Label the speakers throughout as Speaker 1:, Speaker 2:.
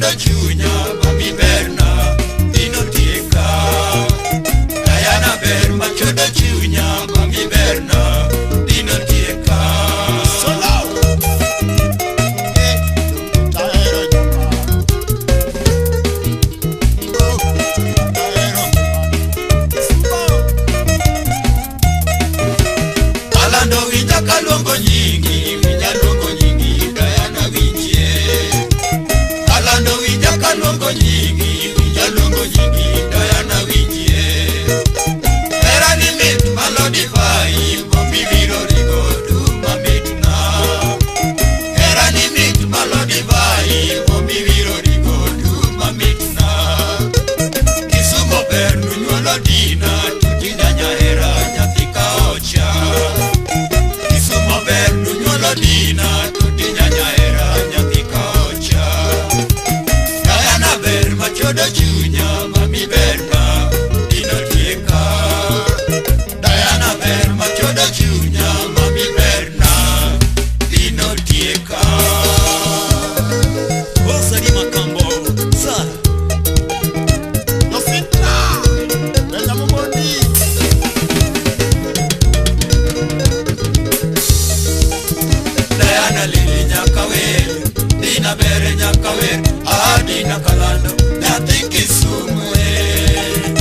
Speaker 1: machodo chunya mami berna inotieka. Diana ber machodo chunya mami berna inotieka.
Speaker 2: Solo. Taero jama. Oh, taero. Simba.
Speaker 1: Alando winja kaluongo nyingi, winja luongo nyingi, Diana winjie. Alando winja kaluongo nyingi, winja luongo nyingi, Diana winjie. Hera ni mit malo divai, mabibiro rigo du mamitna. Hera ni mit malo divai, mabibiro rigo du mamitna. Kisumo ber nunyuolo dina, tutina nyahera nyathi kaocha. Kisumo ber nunyuolo dina, tutina nyahera nyathi kaocha. Diana ber machodo chunya, mami berna inotieka. Diana ber machodo chunya, mami berna inotieka.
Speaker 3: Osali makambo Sara.
Speaker 2: Yosinta. Bella Momondi.
Speaker 1: Diana lili nyakawer, Dina bere nyakawer, ah Dina kalando, nyathi Kisumu eh.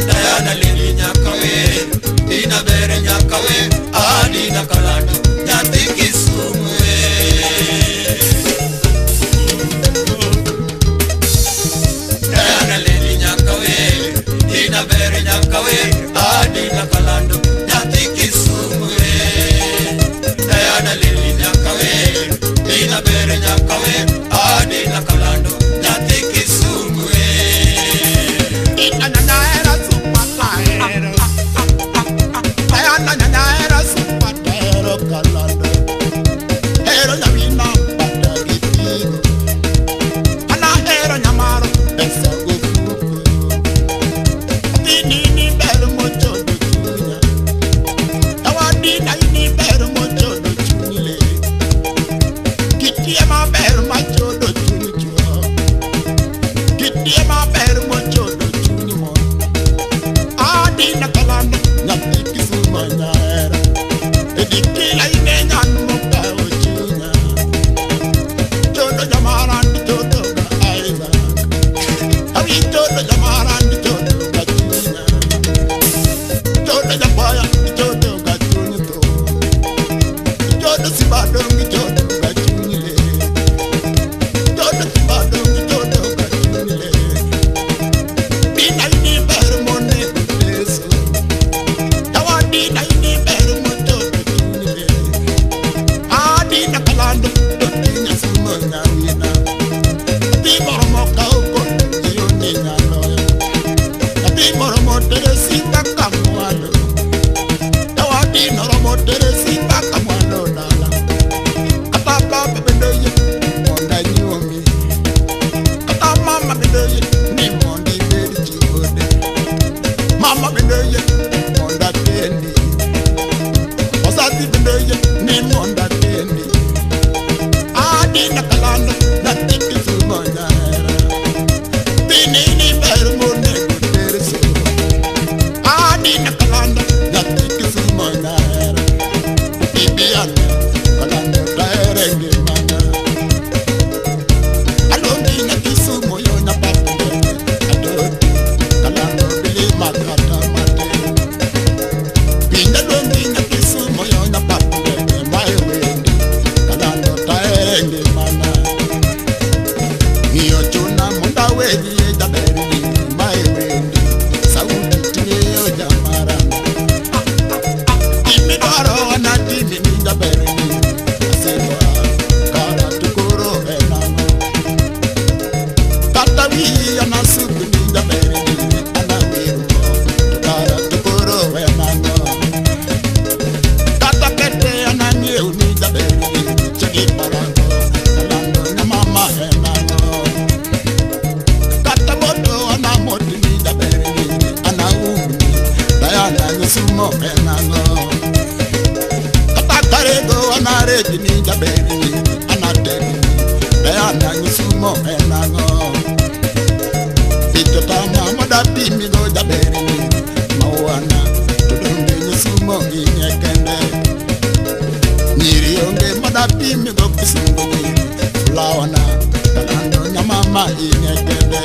Speaker 1: Diana lili nyakawer, Dina bere nyakawer, ah Dina kalando, nyathi Kisumu eh. Diana lili nyakawer, Dina bere nyakawer, ah Dina kalando, nyathi Kisumu eh. Diana lili nyakawer, Dina bere nyakawer, ah Dina kalando, nyathi Kisumu eh.
Speaker 2: Ina super taero. Diana nyanya super taero kalando. Hero nyawina bada gitigo. Ana hero nyamaro pesa gofuko. Atini ni ber mochodo chunya. Tawadina ni ber mochodo chunyile. Kitie maber machodo chuny chuo. Kitie maber mochodo chuny mon. Adina kalando nyathi Kisumo nyahera. Edikila ine nyan mokawo chunya. Chodo jamara ndi chodo ga Isaac. Awi chodo jamara ndi chodo ga chunya. Chodo jabaya ndi chodo ga chuny tho. Chodo sibado ndi chodo ga chuny le. Chodo sibado ndi chodo ga chuny le. Dina ini ber monego teso. Tawadina ini ber mochodo chuny le. Adina kalando dotinya sumo nyawina. Ati moro mokawo kondo jioni nyaloyo. Ati moro motere simba kamwalo. Tawadina oromo tere simba kamwalo dala. Kata baba bende oyie mondo anyuomi. Kata mama bende oyie ni mondo ibed chi ode. Mama bende oyie mondo akendi. Osasi bende oyie ni mondo akendi. Adina kalando nyathi Kisumo nyahera. Dini ni ber monego ter so. Adina kalando nyathi Kisumo nyahera. Bibiane kalando tahere ngimana. Aluongi nyathi Kisumo yo nyapap ndege. Adoti kalando bilima kata matin. Pinda luongi nyathi Kisumo yo nyapap ndege. Mae wendi kalando tahere ngimana. Ng'iyo chuna mondo awerie jaberni mae wendi. Sauti ting'eyo jamarana. Gimidwaro anatimi ni jaberni. Asedwa kara to koro en ang'o? Kata wiyi anasuk ni jaberni. Anawir mo to kara to koro en ang'o? Kata pete anang'iew ni jaberni. Chegi parango kalando nyamama en ang'o? Kata moto anamot ni jaberni. Anaumni Diana Nyisumo en ang'o? Kata karego anaregi ni jaberni. Anateni Diana Nyisumo en ang'o? pimigo jaber nyiri mawana to donge Kisumo inye kende. Nyiri onge mada pimigo Kisumo nyiri fulawana kalando nyamama inye kende.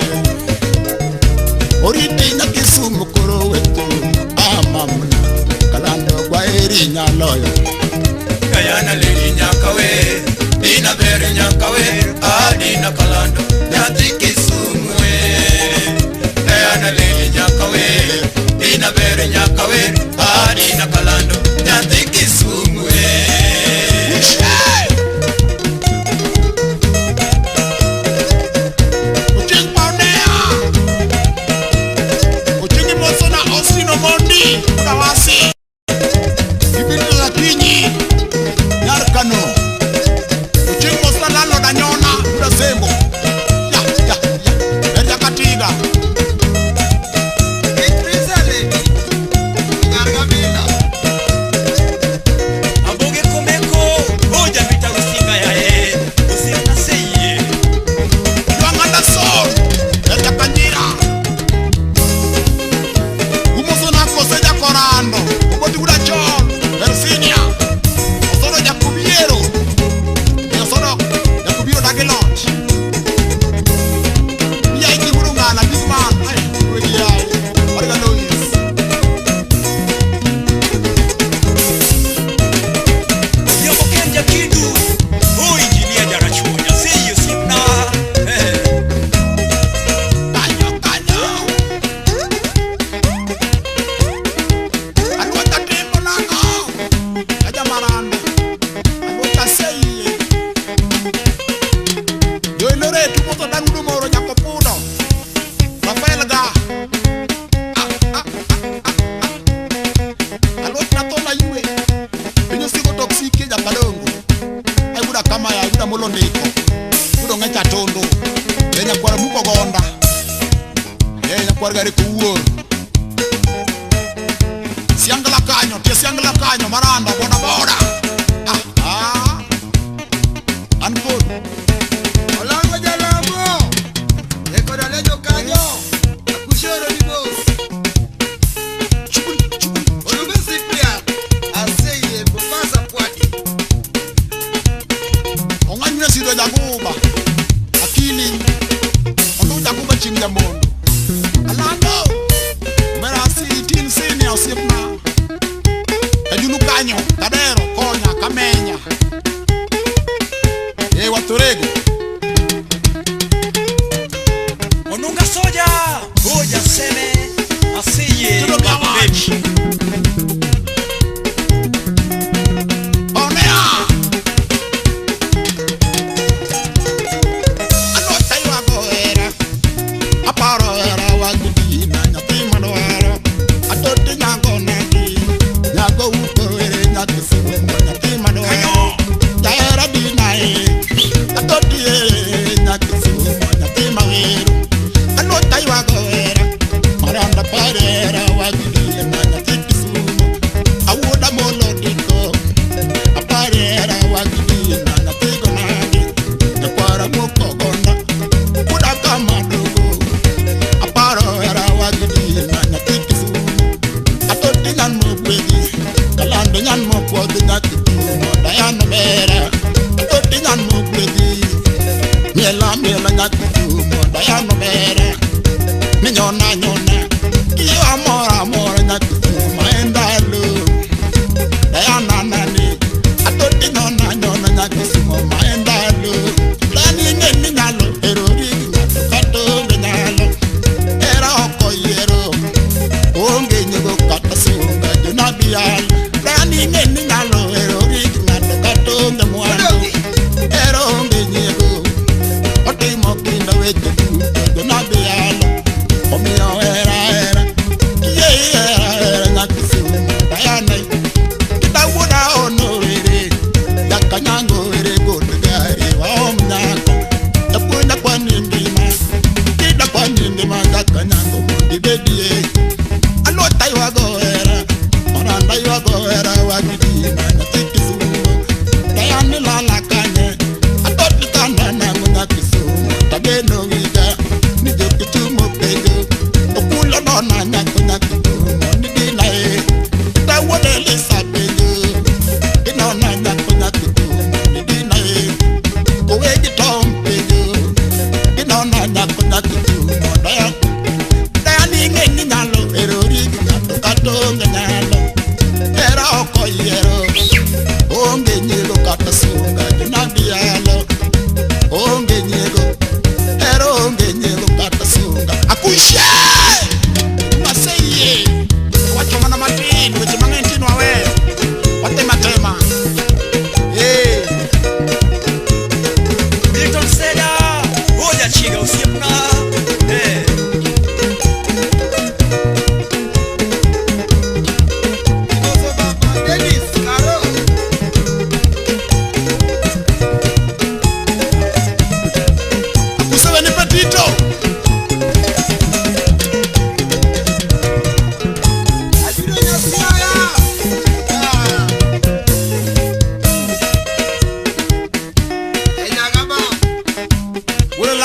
Speaker 2: Oriti nya Kisumu koro wetu amamna kalando gwaeri nyaloyo.
Speaker 1: Diana Lady Nyakawe, Dina Berry Nyakawe, Adina Kalando, Nyathi Kisumu. Diana Lady Nyakawe, Dina Berry Nyakawe, Adina Kalando, Nyathi Kisumu.
Speaker 2: Oching Paonea, Oching Mosona Osino Mondi, Kawasi, Ibito Lakinyi, Nyarkano, Oching Mosona Lalo Danyona, Udasembo, Ya, ya, ya, Berja Katiga.
Speaker 3: Aboge komeko, oja vita usinga yae, usiana seye.
Speaker 2: Yuanganda Sol, Berja Kanyira. Umosona Kose Jakorando, Oboti Udachol, Bersinia, Osoro Jakubiero, Osoro Jakubiero Dagelot. Yaiki Burungana, big man, ay, Wegi ay, Origa Louis.
Speaker 3: Yobo Kenja Kindu, o injinia Jarachuonya, seye simna.
Speaker 2: Kanyo, kanyo. Aluota timbo nango. Aja marande. Aluota seiye. Yo ilore tumoto danudu moro nyakopudo. Rafael ga. Ah, ah, ah, ah, ah. Aluota natona yue. Pinyo sigo toksike jakadongo. Ai buda kama ya buda molondiko. Budo ngecha tondo. Enya kwara muko gonda. Enya kwara gari kuwuor. Siangla kanyo, tie siangla kanyo, maranda, boda boda. Ah, ah. An kod.
Speaker 1: Olango jalamo, ekoda lejo kanyo, akushoro ni boss.
Speaker 2: Chubuli, chubuli.
Speaker 1: Olube Cyprian, aseye Mombasa pwani.
Speaker 2: Ong'anyne sido jaguba. Akili. Ondu jaguba ching jamondo. Alando. Mera si tin sini osiepna. Kajulu kanyo, kadero, konya, kamenya. E watorego.
Speaker 3: Onunga soja, oja seme, aseye.
Speaker 2: Tudo gawach. Onea. Anota ywago hera. Aparo hera wagudina nyathi madwaro. Atoti nyago negi. Nyago uko ere nyathi simu nyathi madwaro.
Speaker 3: Kanyo.
Speaker 2: Jahera dina e. Atoti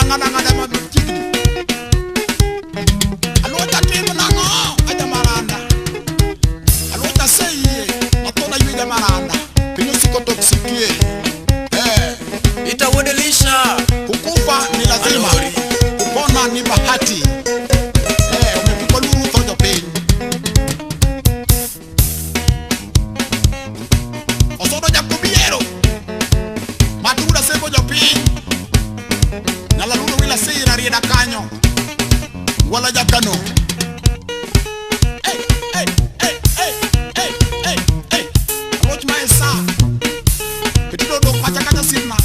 Speaker 2: ng'ada ng'ada machiegni. Aluocha timo nang'o ajamaranda. Aluocha aseyie athona ywe jamaranda. Piny osiko toksikie. Eh.
Speaker 3: Ita wuod Elisha.
Speaker 2: Kukufa ni lazima,
Speaker 3: Alori.
Speaker 2: kupona ni bahati. Eh, umepigwa luru tho jopiny. Osodo jakubiero. Matuda sembo jopiny. Nyalalundo wila sira rieda kanyo. Wala jakano. Hey, hey, hey, hey, hey, hey, hey. Aloch maesa. Petido dok pacha kacha sirna.